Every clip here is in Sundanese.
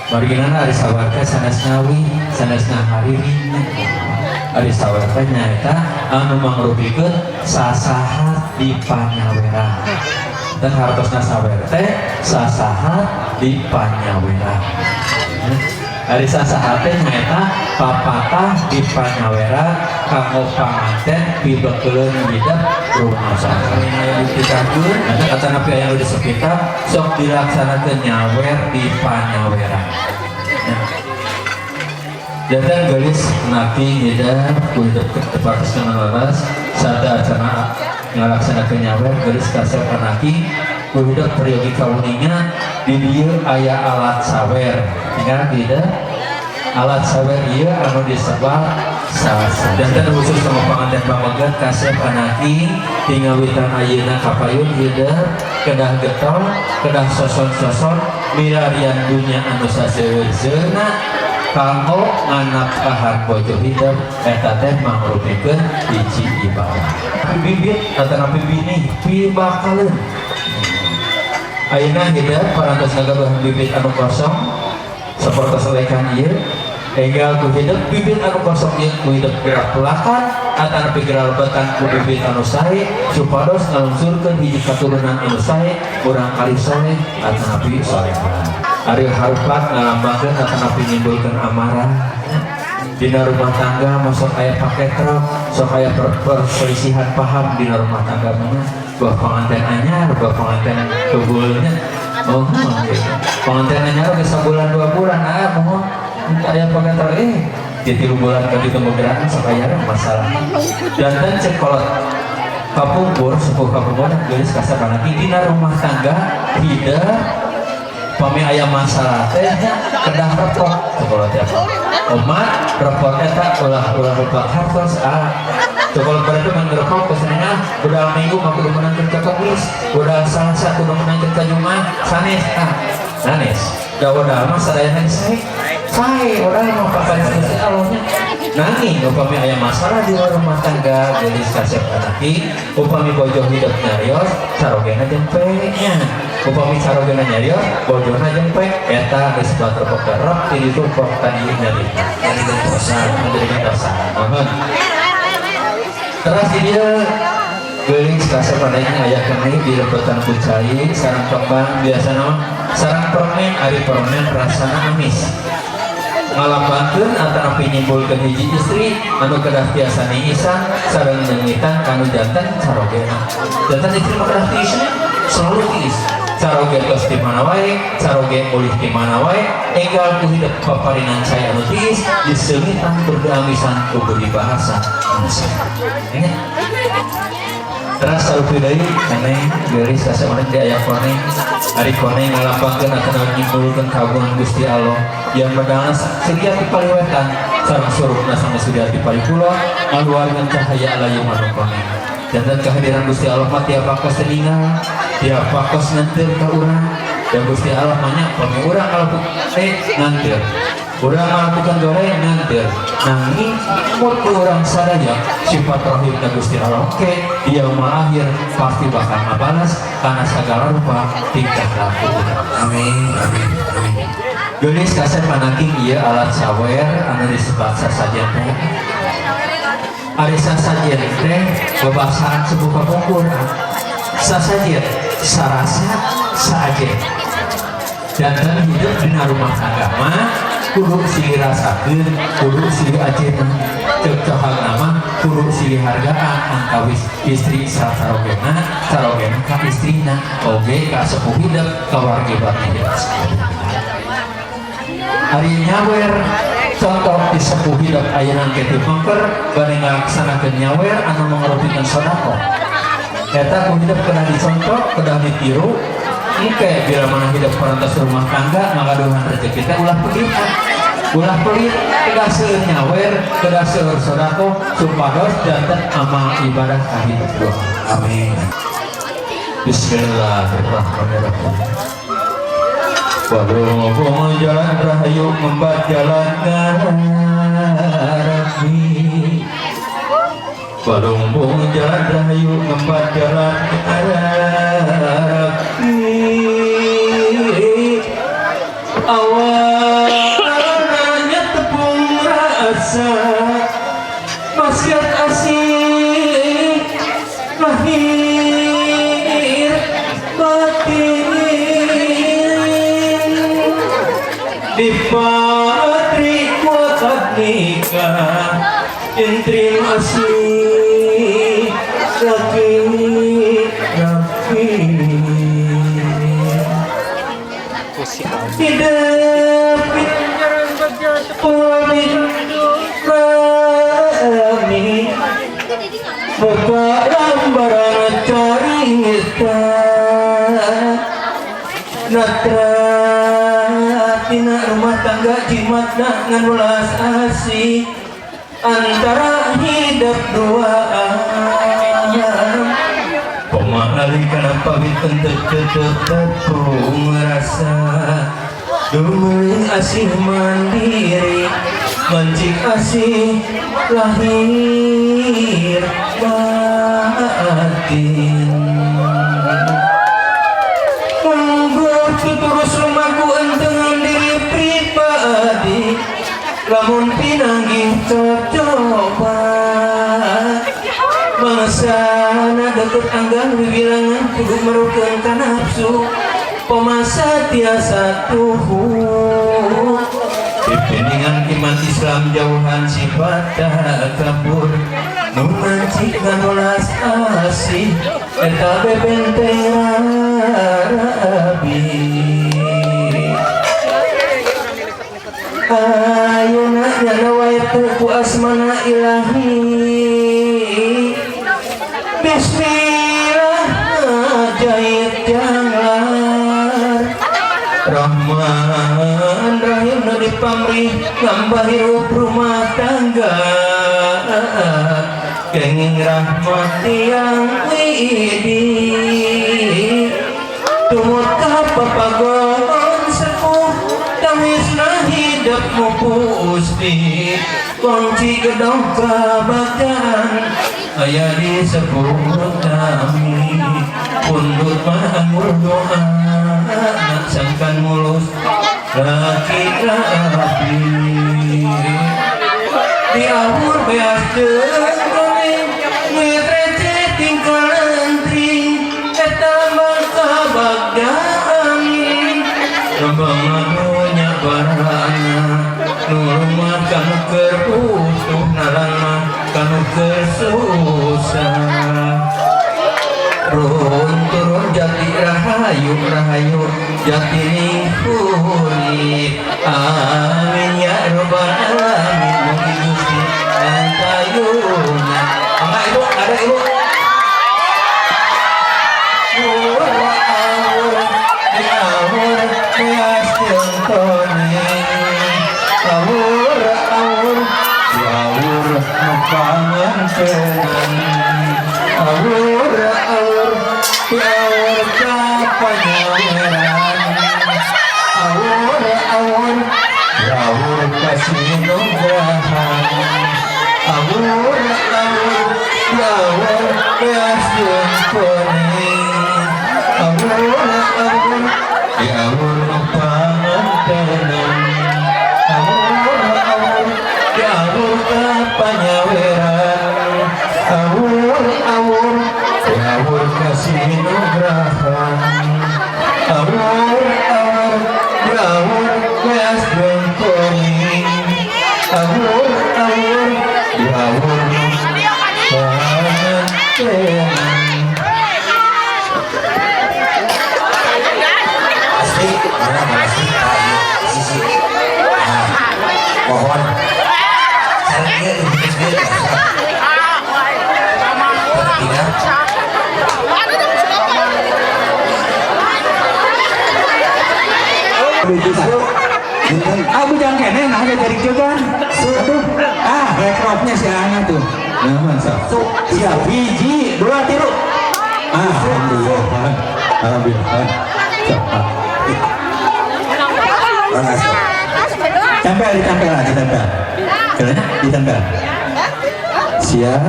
Marginana ari sawer teh sanes ngawi, sanes ngahariring. Ari sawer teh nyaeta anu mangrupikeun sasahat di panyaweran. Dan hartosna sawer teh sasahat di panyaweran. Ari sasahat teh nyaeta papatah di panyaweran kanggo panganten pibekeleun hidup rumah tangga. Aya dititahkeun atanapi aya nu disepitah, sok dilaksanakeun nyawer di panyaweran. Janten geulis napi hidup ku hidup tepatasna ngaleras sada acana ngalaksanakeun nyawer. Geulis kasep anaki, ku hidup peryogi kauninga di dieu aya alat sawer. Tinggal tidak alat sawer ieu anu disebat sasa. Janten khusus sama panganten pamegat, kasep anaki, tinggal witan ayeuna kapayun hidup kedah getol, kedah soson-soson milarian dunya anu saseueur-seurna kanggo nganapkahan bojo hidup. Eta teh mangrupikeun hiji ibadah. Bibit atanapi binih pibakaleun. Ayeuna hidup parantos ngagaduhan bibit anu kosong sapertos lekan ieu. Enggal ku hidup bibit anu kosong ieu ku hidup gerak pelakan atanapi gerak lebetan ku bibit anu sae supados ngalungsurkeun hiji katurunan anu sae, urang kali soleh atanapi solehah. Ari harupat ngalambangkeun atanapi nyimbulkeun amarah dina rumah tangga. Masuk aya paketrok, sok aya perselisihan paham dina rumah tangga, mana buah pengantin anyar, buah pengantin kebulnya. Oh gitu. Pengantin anyar oge sabulan 2 bulan, ah mohon aya paketrok, di 3 bulan ke ditunggu gerakan sok aya masalah. Dan cek kolot kapungkur, sepuh kapungkur, geulis kasar anaki, dina rumah tangga tidak pami aya masalah teh kedah repot sekolah teh omat repot eta ulah ulah repot hartos. Ah, sekolah berarti main repot kesenengan udah Minggu mah kudu menangkeun ka Kamis, udah Salasa kudu menangkeun ka Jumat. Sanes, ah sanes da udah mah sadayana sae sae urang mah paparis Gusti Allahnya. Nanging upami aya masalah di luar rumah tangga, geulis kasep anaki, upami bojo hidup nyarios, carogena jempe nya. Upami carogena nyarios, bojona jempe, eta geus batrepok rep ti ditu pok tadi nyarita Dari gentosan. Menjadi gentosan. Mohon terus di dia geulis kasep anaki aya keneh di lebetan ku cai sareng kembang, biasa nama sareng permen. Ari permen rasana amis, ngalambangkeun atanapi nyimpulkeun hiji istri anu kedah tiasa niisan sareng nyengitan kanu janten carogena. Janten istri mah kedah tiis, selalu tiis, caroge tos di mana wae, caroge mulih di mana wae. Enggal ku hidup paparinan cai anu tiis diseungitan berkeamisan ku budi bahasa anu sae. Ingat terus sarupi deui aneh geulis kasep maneh di aya koneng. Ari koneng ngalambangkeun atau nyimpulkeun kagungan Gusti Allah yang medangna surya ti palih wetan sareng surupna sama surya ti palih kulon, ngaluarkeun cahaya alayung anu koneng. Janten kehadiran Gusti Allah mah tiap waktos teu tiap waktos nganteur ka urang. Dan Gusti Allah mah nya pami urang kalau nganteur, urang melakukan goreng nganteur. Nanging mut ku urang sadaya sifat rahim Gusti Allah oke di yaumul akhir pasti bakal ngabalas karena segala rupa tingkah laku urang. Amin, amin, amin. Geulis kasep manaking, ieu alat sawer anu disebat sasajen teh. Ari sasajen teh bebasaan sepuh kapungkur. Sasajen sarasa saajen. Janten hidup dina rumah tangga mah kudu silih rasakeun, kudu silih ajeuna. Ceuk cohagna mah kudu silih hargaan antawis istri sareng carogena, carogena ka istrina, oge ka sepuh hidup, ka wargi wargi hidup. Ari nyawer contoh di sepuh hidup ayeuna ke ti pengker bade ngalaksanakeun nyawer anu mangrupikeun sedekah. Eta ku hidup kedah dicontoh, kedah ditiru. Engke bila mana hidup parantos rumah tangga ngagaduhan rezeki teh ulah pelit, ulah pelit, kedah seueur nyawer, kedah seueur sedekah supados janten amal ibadah ka hidup doa. Amin. Bismillahirrahmanirrahim. Waduh, jalan rahayu ngembat jalan ngarapi. Waduh, jalan rahayu ngembat jalan ngarapi. Awas. rasa maksiat asih lahir batin di patri kuat nikah entrim asih laki laki hidup rami buka lambaran carita natra tina rumah tangga jimatna ngan welas asih antara hidup duaan pemalali kana pawit untuk tepung rasa dumeuling asih mandiri mancik asih lahir batin mungguh tuturus lumaku entengan diri pribadi lamun pinanggih cocoba mangsana deket anggan wibilangan kudu merukeun ka nafsu pemasa tiasa tuhu pipiningan iman Islam jauhan sifat takabur nu mancik nganolas asih eta bebenteng rabi. Ayeuna nyana wae ku asmana ilahi bismillah jahit janglar Rahman Rahim nu dipamrih nambah hirup rumah tangga kenging rahmat tiang widi tumut ka papagon sepuh tawisna hidup mupusti kunci gedong kabagjaan aya di sepuh kami pundut mah anggur doa nak sangkan mulus laki rapi di awur beas jeung koneng duit receh tingkah lentring eta mah kabagjaan lembang dunya barana nu rumah kanu keur utuh nalang mah kanu keur susah turun turun jati rahayu rahayu jati ning hurip amin ya robbal alamin mugi Gusti antayuna. Mangga ibu, ada ibu. Awur awur beas jeung koneng awur awur awur nu pangantenan awur awur awur kapanyaweran awur awur awur kasinugrahan awur awur awur beas jeung koneng awur awur awur nu pangantenan awur awur awur kapanyaweran awur awur awur kasinugrahan awur awur awur beas jeung koneng awur awur awur pangantenan. Asli, mana asli Pak sisi. Nah, mohon. Sareng ieu dibuktikan. Tidak. Ah, bujang kene nah ada jaring juga. Aduh, ah rekropnya si Ana tuh. Nah, mantap. Siap, hiji, dua, tilu. Ah, alhamdulillah. Alhamdulillah. Siap. Tempel, ditempel lah, ditempel. Jalannya ditempel. Siap.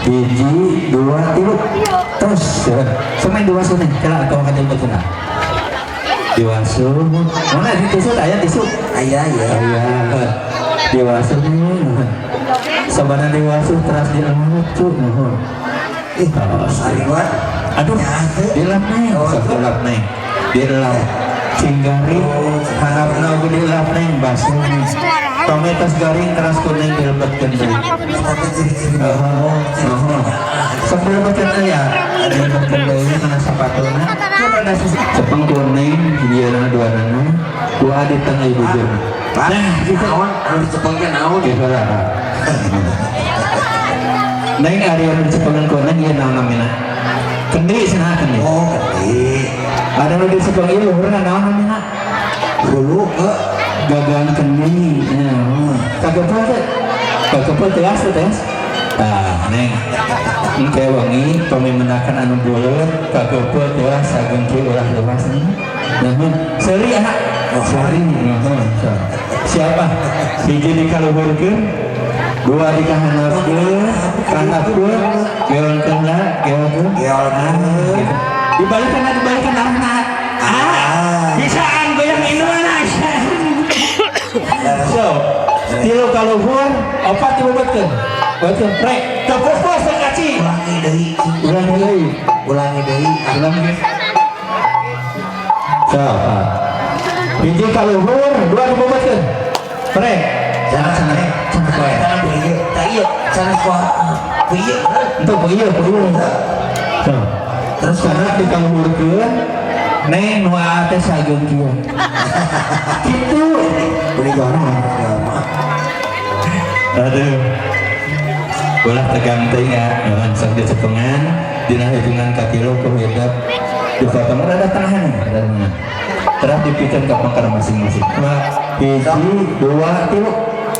Hiji, dua, tilu. Terus, jalan. Semen dua semen. Jalan atau makan jemput sana. Diwasu. Mana di tisu? Ayah tisu. Ayah, ya. Ayah. Dewasa nuhun. Sabana dewasa teras dilap cu nuhun. Ih, ariwan. Aduh, dilap neng, sok dilap neng. Dilap. Cinggaring, handapna oge dilap neng baseuh neng. Tometos garing teras kuning dilebetkeun deui. Tapi ciri-ciri. Oh, sok dilebetkeun deui ya. Dilebetkeun deui kana sapatuna. Coba da sisi. Cepeng kuning hijieuna duanana, ku di tengah bujurna. Pak, Nah, gitu. Naon anu dicepengkeun naon? Gitu lah. Neng ari anu dicepengan kuning ieu naon namina? Kendi cenah kendi. Oh, kendi. Ada nu dicepeng ieu luhurna naon namina? Hulu ke Gagang kendi. Ya, kagempol teh. Kagempol teas teh teas. Tah, neng. Engke wengi pamimenakan anu buleut kagempol teas sageung kieu ulah leuwas nih. Nuhun. Seuri ah. Seuri. Nuhun. Siapa? Hiji dikaluhurkeun, dua dikahandapkeun, kahandapkeun, geolkeun lah, geolkeun. Geolkeun. Ah, gitu. Dibalikan dibalikan arahna. Ah, bisaan goyang indungna. So, tilu kaluhur, opat dibobotkeun. Botkeun prek. Teu pupus kaci. Ulangi deui. Ulang deui. Ulangi deui. Ulang deui. So, ah. Hiji kaluhur, dua dibobotkeun. Prek. Jangan sana. Sana Sana koe. Sana ieu. Tah ieu, sana kuah. Ieu. Untuk ieu, ieu. So, Terus karena dikaluhurkeun, neng nu teh sageung kieu. Kitu. Beli goreng mah. Aduh. Ulah tegang teuing ya, jangan sok dicepengan dina hitungan katilu ku hidep dipotong rada tengahan, rada tengahan. Terus dipikeun ka pangkar masing-masing. Dua, hiji, dua, tilu.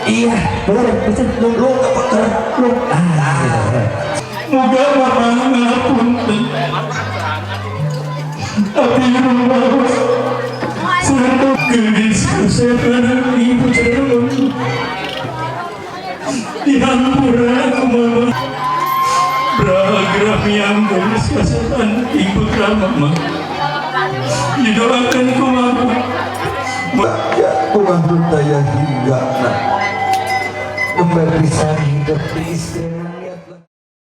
Iya, boleh, bisa lu Lu ke pangkar. Lu. Ah, gitu. Moga mama ngapunten. Abdi rumaos. Surga geulis kasepan ibu cerun. Dihampura ku mama. Bragrami yang geulis kasepan ibu mama. Didoakan ku mama. Ya, kumaha daya hingga nembe pisan hidup di istri.